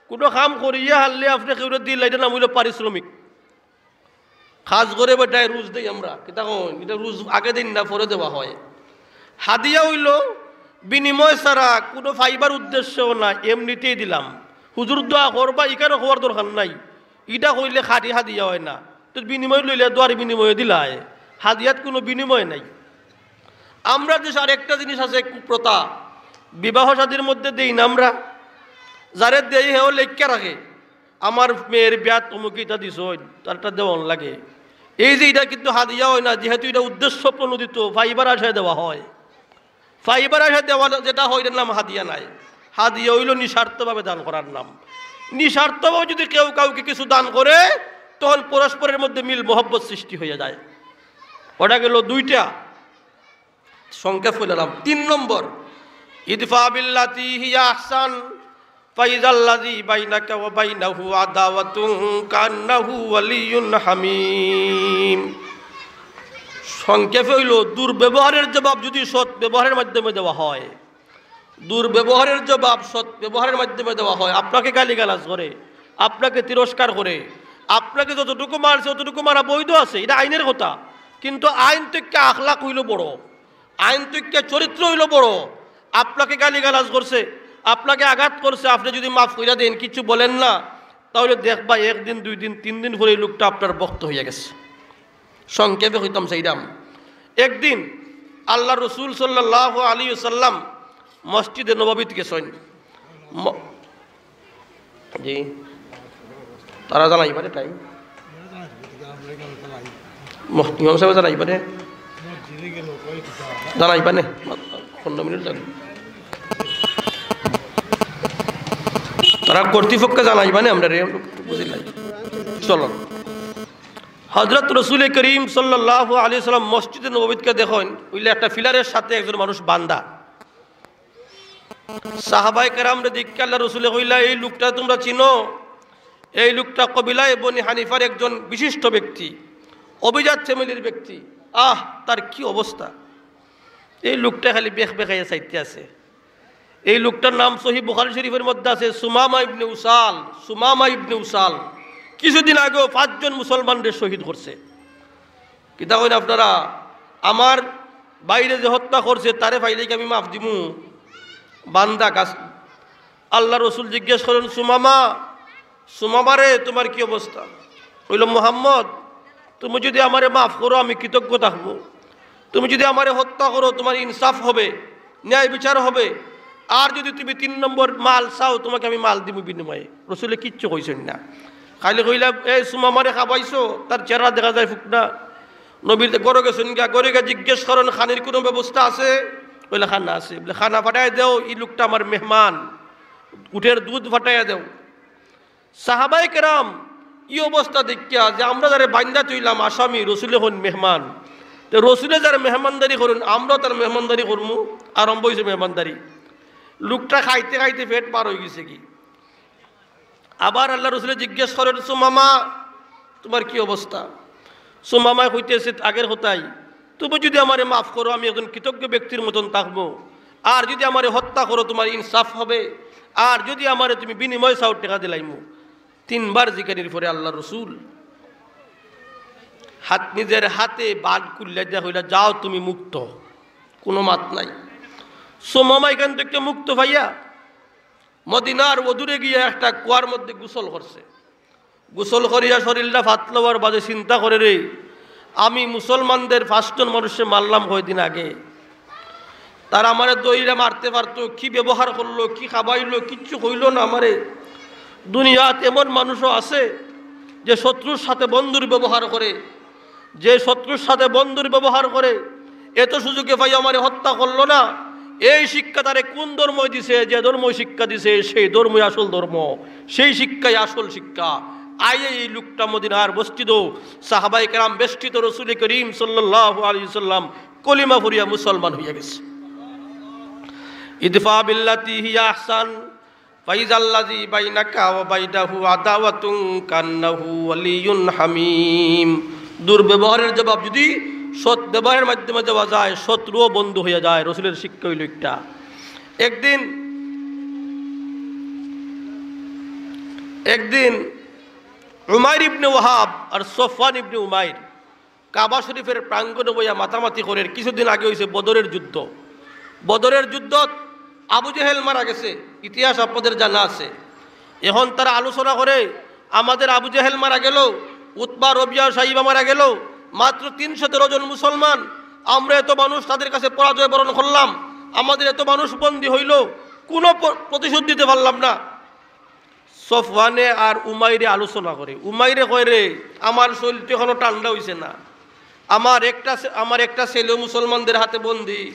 কুনু কাম করিয়া হারলে আপনে কেউরে দিলা, ইটার নাম অইল পারিশ্রমিক। কাজ করে বেটায় রুজ দেই আমরা, কিতা কইন? ইটা রুজ আগে দেইন না, পরে দেওয়া হয়। হাদিয়া অইল বিনিময় ছাড়া, কুনু পাইবার উদ্দেশ্যও না, এমনিতেই দিলাম। হুজুর দোয়া করবা, ইখানও কওয়ার দরকার নাই। ইটা কইলে খাঁটি হাদিয়া অয় না। তো বিনিময় লইলে দোয়ার বিনিময়ে দিলায়, হাদিয়াত কুনু বিনিময় নাই। আমরার দেশো আরেকটা জিনিস আছে, কুপ্রথা, বিবাহ শাদীর মধ্যে দেই না আমরা, যারে দেই হেও লেখিয়া রাখে, আমার মেয়ের বিয়াত অমুকে ইটা দিছইন, তার ইটা দেওয়ান লাগে। এই যে ইটা কিন্তু হাদিয়া অয় না, যেহেতু ইটা উদ্দেশ্য প্রণোদিত, পাইবার আশায় দেওয়া হয়। পাইবার আশায় দেওয়া যেটা হয়, ইটার নাম হাদিয়া নায়। হাদিয়া অইল নিঃস্বার্থভাবে দান করার নাম। নিঃস্বার্থভাবে যদি কেউ কাউকে কিছু দান করে, তখন পরস্পরের মধ্যে মিল মহব্বত সৃষ্টি হইয়া যায়। ওটা গেল দুইটা। সংক্ষেপ কইলাম। তিন নম্বর, ইদফা বিল্লাতি হিয়া আহসান, ফাইজাল্লাযী বাইনাকা ওয়া বাইনাহু আদাওয়াতুন কাআন্নাহু ওয়ালিয়্যুন হামীম। সংক্ষেপে অইল, দুর্ব্যবহারের জবাব যদি সৎ ব্যবহারের মাধ্যমে দেওয়া হয়, দুর্ব্যবহারের জবাব সৎ ব্যবহারের মাধ্যমে দেওয়া হয়, আপনাকে গালিগালাজ করে, আপনাকে তিরস্কার করে, আপনাকে যতটুকু মারছে, অতটুকু মারা বৈধ আছে, ইটা আইনের কথা। কিন্তু আইন থাকি আখলাক অইল বড়, আইন থাকি চরিত্র অইল বড়। আপনাকে গালিগালাজ করছে, আপনাকে আঘাত করছে, আপনে যদি মাফ কইরা দেন, কিচ্ছু বলেন না, তাহলে দেখবা একদিন, দুই দিন, তিন দিন পরে এই লোকটা আপনার ভক্ত হইয়া গেছে। সংক্ষেপে কইতাম চাইরাম, একদিন আল্লার রসুল সাল্লাল্লাহু আলাইহি ওয়াসাল্লাম মসজিদে নববীত গেছইন। ম-, জি, তারা জানাই পারে টাইম। মহ-, ইমাম সাহেব জানাই পারে? জানাই পারে? পনেরো মিনিট লাগে। তারা কর্তৃপক্ষে জানাই পারে, আমরা রে, বুঝি নাই। চলো। হযরত রসুল করিম সাল্লাল্লাহু আলাইহি ওয়াসাল্লাম মসজিদে নববীতকে দেখইন, অইলে একটা পিলারের সাথে একজন মানুষ বান্ধা। সাহাবায়ে কেরামরে দেখিয়া আল্লার রসুলে কইলা, "এই লোকটা তুমরা চিনো? এই লোকটা কবিলায়ে বনি হানিফার একজন বিশিষ্ট ব্যক্তি, অভিজাত ফ্যামিলির ব্যক্তি। আহ, তার কি অবস্থা! এই লোকটা খালি বেখ বেখাইয়া চাইতে আছে।" এই লোকটার নাম সহিহ বুখারী শরীফের মধ্যে আছে, সুমামা ইবনে উসাল। সুমামা ইবনে উসাল কিছুদিন আগেও পাঁচজন মুসলমানরে শহীদ করছে। কিতা কইন আপনারা? আমার ভাইরে যে হত্যা করছে, তারে পাইলে কি আমি মাফ দিমু? বান্দা গাছ। আল্লার রসুল জিজ্ঞেস করেন, "সুমামা, সুমামা রে, তুমার কি অবস্থা?" কইল, "মুহাম্মদ, তুমি যদি আমারে মাফ করো, আমি কৃতজ্ঞ থাকমু।" তুমি যদি আমারে হত্যা করো, তোমার ইনসাফ হবে, ন্যায় বিচার হবে। আর যদি তুমি তিন নম্বর মাল চাও, তোমাকে আমি মাল দিমু বিনিময়ে।" রসুলে কিচ্ছু কইছইন না, খালি কইলা, "এই সুমামারে খাবাইছো, তার চেহারা দেখা যায় ফুকনা।" নবীর ঘরো গেছইন গিয়া, ঘরো গিয়া জিজ্ঞেস করইন, "খানির কুনু ব্যবস্থা আছে?" কইলা, "খানা আছে।" বলে, "খানা পাঠাইয়া দেও, ই লোকটা আমার মেহমান, উটের দুধ পাঠাইয়া দেও।" সাহাবায়ে কেরাম ই অবস্থা দেখিয়া যে আমরা যারে বাইন্দা থইলাম আসামি, রসুলে কইন মেহমান, তে রসুলে যার মেহমানদারি করইন, আমরাও তার মেহমানদারি করমু। আরম্ভ অইছে মেহমানদারি। লোকটা খাইতে খাইতে পেট বার অইগেছে গি। আবার আল্লার রসুলে জিজ্ঞেস করইন, "সুমামা, তোমার কি অবস্থা?" সুমামায় কইতেছে আগের কথাই, "তুমি যদি আমারে মাফ করো, আমি একজন কৃতজ্ঞ ব্যক্তির মতন থাকমু, আর যদি আমারে হত্যা করো, তোমার ইনসাফ হবে, আর যদি আমারে তুমি বিনিময় চাও, টেকা দিলাইমু।" তিনবার জিকানির পরে আল্লার রসুল হাত, নিজের হাতে বাঘ কুল্লা দিয়া কইলা, "যাও, তুমি মুক্ত, কুনু মাত নাই।" সুমামা ইখান থাকি মুক্ত পাইয়া মদিনার অদূরে গিয়া একটা কুয়ার মধ্যে গোসল করছে। গোসল করিয়া শরীলটা পাতলা অওয়ার বাদে চিন্তা করে, "রে, আমি মুসলমানদের পাঁচজন মানুষরে মারলাম কয়দিন আগে, তারা আমারে ধইরা মারতে পারতো, কি ব্যবহার করলো, কি খাবাইলো, কিচ্ছু কইলো না আমারে। দুনিয়াত এমন মানুষও আছে যে শত্রুর সাথে বন্ধুর ব্যবহার করে, যে শত্রুর সাথে বন্ধুর ব্যবহার করে, এত সুযোগে পাই আমারে হত্যা করলো না।" এই শিক্ষা তারে কোন ধর্মই দিছে? যে ধর্মই শিক্ষা দিছে, সেই ধর্মই আসল ধর্ম, সেই শিক্ষাই আসল শিক্ষা। আইয়া এই লোকটা মদিনার মসজিদো সাহাবায়ে কেরাম বেষ্টিত রসুল করিম সাল্লাল্লাহু আলাইহি ওয়াসাল্লাম কলিমা পড়িয়া মুসলমান হইয়া গেছে। ইদফা বিল্লাতি হিয়া আহসান, ফাইজাল্লাযী বাইনাকা ওয়া বাইনাহু আদাওয়াতুন কান্নাহু ওয়ালিয়্যুন হামীম। দুর্ব্যবহারের জবাব যদি সৎ ব্যবহারের মাধ্যমে দেওয়া যায়, শত্রুও বন্ধু হইয়া যায়। রসুলের শিক্ষা অইল একটা। একদিন, একদিন উমাইর ইবনে ওয়াহাব আর সফওয়ান ইবনে উমাইর কাবা শরীফের প্রাঙ্গণে বইয়া মাতামাতি করের। কিছুদিন আগে অইছে বদরের যুদ্ধ। বদরের যুদ্ধত আবু জেহেল মারা গেছে, ইতিহাস আপনাদের জানা আছে। এখন তারা আলোচনা করে, "আমাদের আবু জেহেল মারা গেল, উতবা, রবিয়া, শাইবা মারা গেল, মাত্র তিনশো তেরো জন মুসলমান, আমরা এত মানুষ তাদের কাছে পরাজয় বরণ করলাম, আমাদের এত মানুষ বন্দী হইল, কোনো প-, প্রতিশোধ দিতে পারলাম না।" সফওয়ানে আর উমাইরে আলোচনা করে। উমাইরে কয়, "রে, আমার শরীর তো এখনো ঠান্ডা অইছে না, আমার একটা ছে-, আমার একটা ছেলেও মুসলমানদের হাতে বন্দী,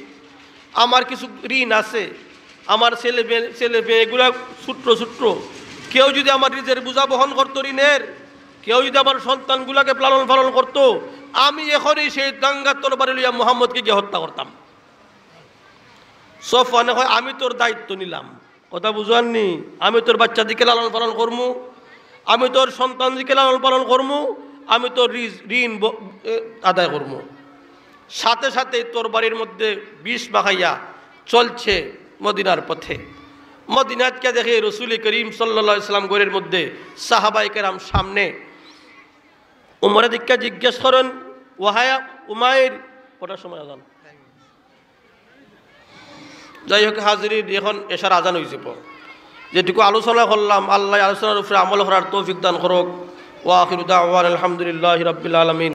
আমার কিছু ঋণ আছে, আমার ছেলে মেয়ে, ছেলে মেয়ে এগুলা ছোট্ট ছোট্ট, কেউ যদি আমার ঋণের বোঝা বহন করতো ঋণের, কেউ যদি আমার সন্তানগুলাকে লালন পালন করতো, আমি এখনই সেই দাঙ্গার তরবারি লইয়া মুহাম্মদকে গিয়ে হত্যা করতাম।" সফওয়ানে কয়, "আমি তোর দায়িত্ব নিলাম।" কথা বুঝাননি? "আমি তোর বাচ্চাদিকে লালন পালন করমু, আমি তোর সন্তানদিকে লালন পালন করমু, আমি তোর ঋ-, ঋণ ব-, এ, আদায় করমু।" সাথে সাথে তরবারির মধ্যে বিষ মাখাইয়া চলছে মদিনার পথে। মদিনাত গিয়া দেখে রসুল করিম সাল্লাল্লাহু আলাইহি ওয়াসাল্লাম ঘরের মধ্যে, সাহাবায়ে কেরাম সামনে। উমরে দেখিয়া জিজ্ঞেস করেন, "ওয়াহায়া উমাইর, কটার সময় আজান?" যাই হোক হাজিরিন, এখন এশার আজান অইযিবো। যেটুকু আলোচনা করলাম, আল্লায় আলোচনার উপরে আমল করার তৌফিক দান করুক। ওয়া আখিরু দাওয়ানা আলহামদুলিল্লাহি রাব্বিল আলামিন।